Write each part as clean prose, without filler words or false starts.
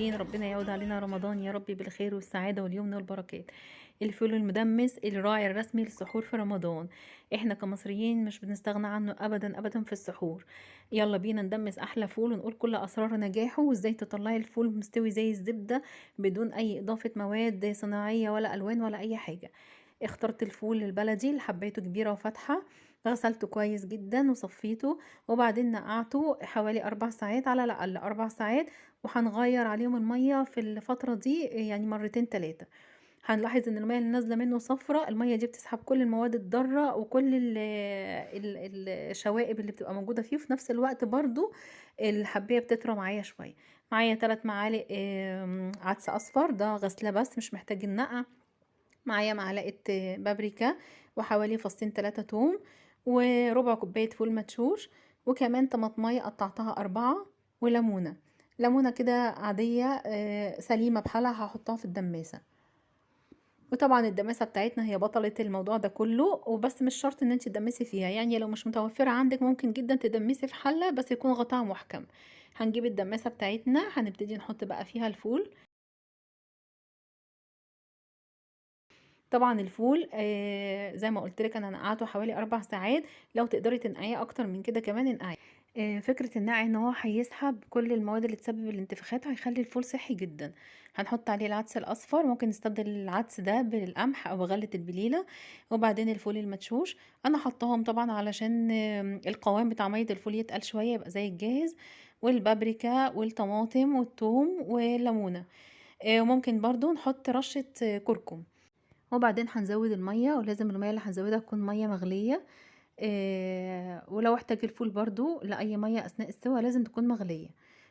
طيبين. ربنا يعود علينا رمضان يا رب بالخير والسعادة واليمن والبركات. الفول المدمس الراعي الرسمي للسحور في رمضان، احنا كمصريين مش بنستغنى عنه ابدا ابدا في السحور. يلا بينا ندمس احلى فول ونقول كل اسرار نجاحه وازاي تطلعي الفول مستوي زي الزبدة بدون اي اضافة مواد صناعية ولا الوان ولا اي حاجة. اخترت الفول البلدي اللي حبيته كبيرة وفاتحة، غسلته كويس جدا وصفيته، وبعدين نقعته حوالي 4 ساعات على الأقل، 4 ساعات، وهنغير عليهم المية في الفترة دي يعني مرتين تلاتة. هنلاحظ ان المية اللي نازلة منه صفرة، المية دي بتسحب كل المواد الضارة وكل الشوائب اللي بتبقى موجودة فيه، وفي نفس الوقت برضو الحباية بتطرى معايا شوية. معايا 3 معالق عدس أصفر، ده غسلة بس مش محتاج النقع. معايا معلقة بابريكا وحوالي فصين 3 توم وربع كوباية فول مدشوش، وكمان طماطماية قطعتها 4، وليمونة، ليمونة كده عادية، سليمة بحالها هحطها في الدماسة. وطبعا الدماسة بتاعتنا هي بطلة الموضوع ده كله، وبس مش شرط ان انت تدمسي فيها، يعني لو مش متوفرة عندك ممكن جدا تدمسي في حلة بس يكون غطاها محكم. هنجيب الدماسة بتاعتنا، هنبتدي نحط بقى فيها الفول. طبعا الفول، زي ما قلت لك انا نقعته حوالي 4 ساعات، لو تقدري تنقعيه اكتر من كده كمان انقعيه. فكرة النقع ان هو هيسحب كل المواد اللي تسبب الانتفاخات وهيخلي الفول صحي جدا. هنحط عليه العدس الاصفر، ممكن نستبدل العدس ده بالقمح او غلة البليلة، وبعدين الفول المدشوش. انا حطاهم طبعا علشان القوام بتاع مية الفول يتقل شوية يبقى زي الجاهز، والبابريكا والطماطم والثوم والليمونة. وممكن برضو نحط رشة كركم. وبعدين هنزود المية، ولازم المية اللي هنزودها تكون مية مغلية. ولو احتاج الفول برضو لأي مية أثناء السوى لازم تكون مغلية.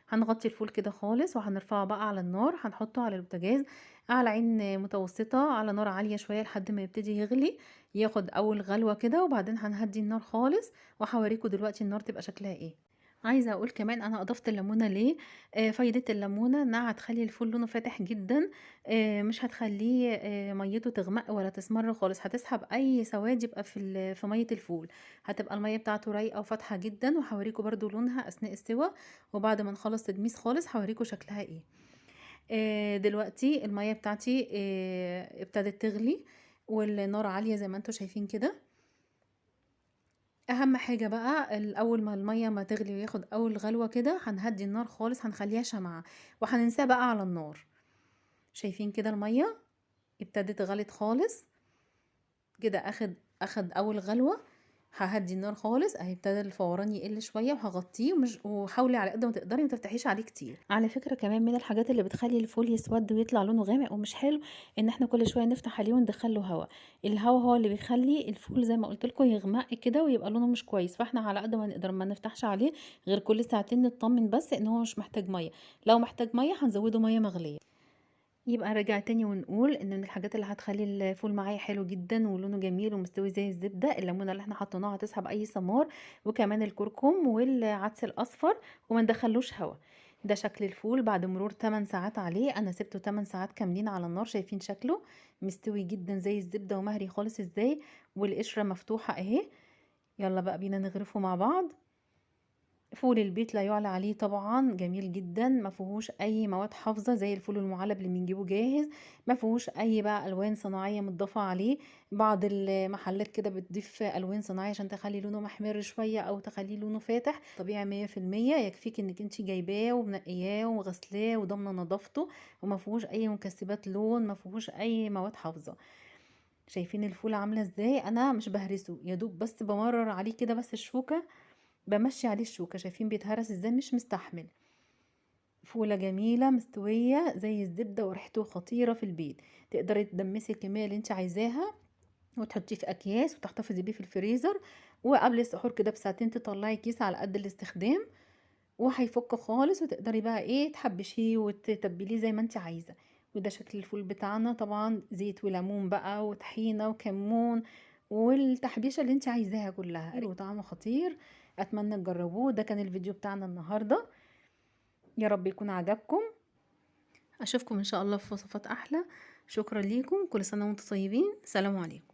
هنغطي الفول كده خالص وهنرفعه بقى على النار، هنحطه على البوتاجاز على عين متوسطة على نار عالية شوية لحد ما يبتدي يغلي، ياخد أول غلوة كده، وبعدين هنهدي النار خالص. وهوريكم دلوقتي النار تبقى شكلها ايه. عايزة اقول كمان انا اضفت الليمونة ليه؟ فايدة الليمونة انها هتخلي الفول لونه فاتح جدا، مش هتخليه، ميته تغمق ولا تسمر خالص، هتسحب اي سواد يبقى في مية الفول، هتبقى المية بتاعته رايقة وفاتحة جدا. وهوريكم برضو لونها اثناء السوا، وبعد ما نخلص تدميس خالص هوريكم شكلها ايه. دلوقتي المية بتاعتي، ابتدت تغلي والنار عالية زي ما انتم شايفين كده. اهم حاجة بقى الاول ما المية ما تغلي وياخد اول غلوة كده هنهدي النار خالص، هنخليها شمعة وهننساها بقى على النار. شايفين كده المية ابتدت غلت خالص كده، اخد اول غلوة. ههدي النار خالص اهي، ابتدى الفوران يقل شوية وهغطيه، وحاولي على قد ما تقدري ما تفتحيش عليه كتير. على فكرة كمان من الحاجات اللي بتخلي الفول يسود ويطلع لونه غامق ومش حلو ان احنا كل شوية نفتح عليه وندخل له هواء. الهواء هو اللي بيخلي الفول زي ما قلت لكم يغمق كده ويبقى لونه مش كويس، فاحنا على قد ما نقدر ما نفتحش عليه غير كل ساعتين نطمن بس ان هو مش محتاج مية. لو محتاج مية هنزوده مية مغليه. يبقى رجع تاني ونقول ان من الحاجات اللي هتخلي الفول معايا حلو جدا ولونه جميل ومستوي زي الزبدة الليمونه اللي احنا حطيناها هتسحب اي سمار، وكمان الكركم والعدس الاصفر، وما ندخلوش هوا. ده شكل الفول بعد مرور 8 ساعات عليه، انا سبته 8 ساعات كاملين على النار. شايفين شكله مستوي جدا زي الزبدة ومهري خالص ازاي، والقشره مفتوحة اهي. يلا بقى بينا نغرفه مع بعض. فول البيت لا يعلى عليه طبعا، جميل جدا، ما فيهوش اي مواد حافظه زي الفول المعلب اللي بنجيبه جاهز، ما فيهوش اي بقى الوان صناعية متضافه عليه. بعض المحلات كده بتضيف الوان صناعية عشان تخلي لونه محمر شوية او تخلي لونه فاتح. طبيعي مية في المية، يكفيك انك انت جايباه ومنقياه ومغسلاه وضامنه نظافته، وما فيهوش اي مكسبات لون، ما فيهوش اي مواد حافظه. شايفين الفول عامله ازاي؟ انا مش بهرسه، يا دوب بس بمرر عليه كده بس الشوكة، بمشي عليه الشوكة. شايفين بيتهرس ازاي؟ مش مستحمل. فولة جميلة مستوية زي الزبدة وريحته خطيرة في البيت. تقدري تدمسي الكمية اللي انت عايزاها وتحطيه في اكياس وتحتفظي بيه في الفريزر، وقبل السحور كده بساعتين تطلعي كيس على قد الاستخدام وهيفك خالص، وتقدري بقى تحبشيه وتتبليه زي ما انت عايزة. وده شكل الفول بتاعنا، طبعا زيت وليمون بقى وطحينة وكمون والتحبيشة اللي انت عايزاها كلها، وطعمه خطير. اتمنى تجربوه. ده كان الفيديو بتاعنا النهارده، يا رب يكون عجبكم. اشوفكم ان شاء الله في وصفات احلى. شكرا ليكم، كل سنة وانتم طيبين. سلام عليكم.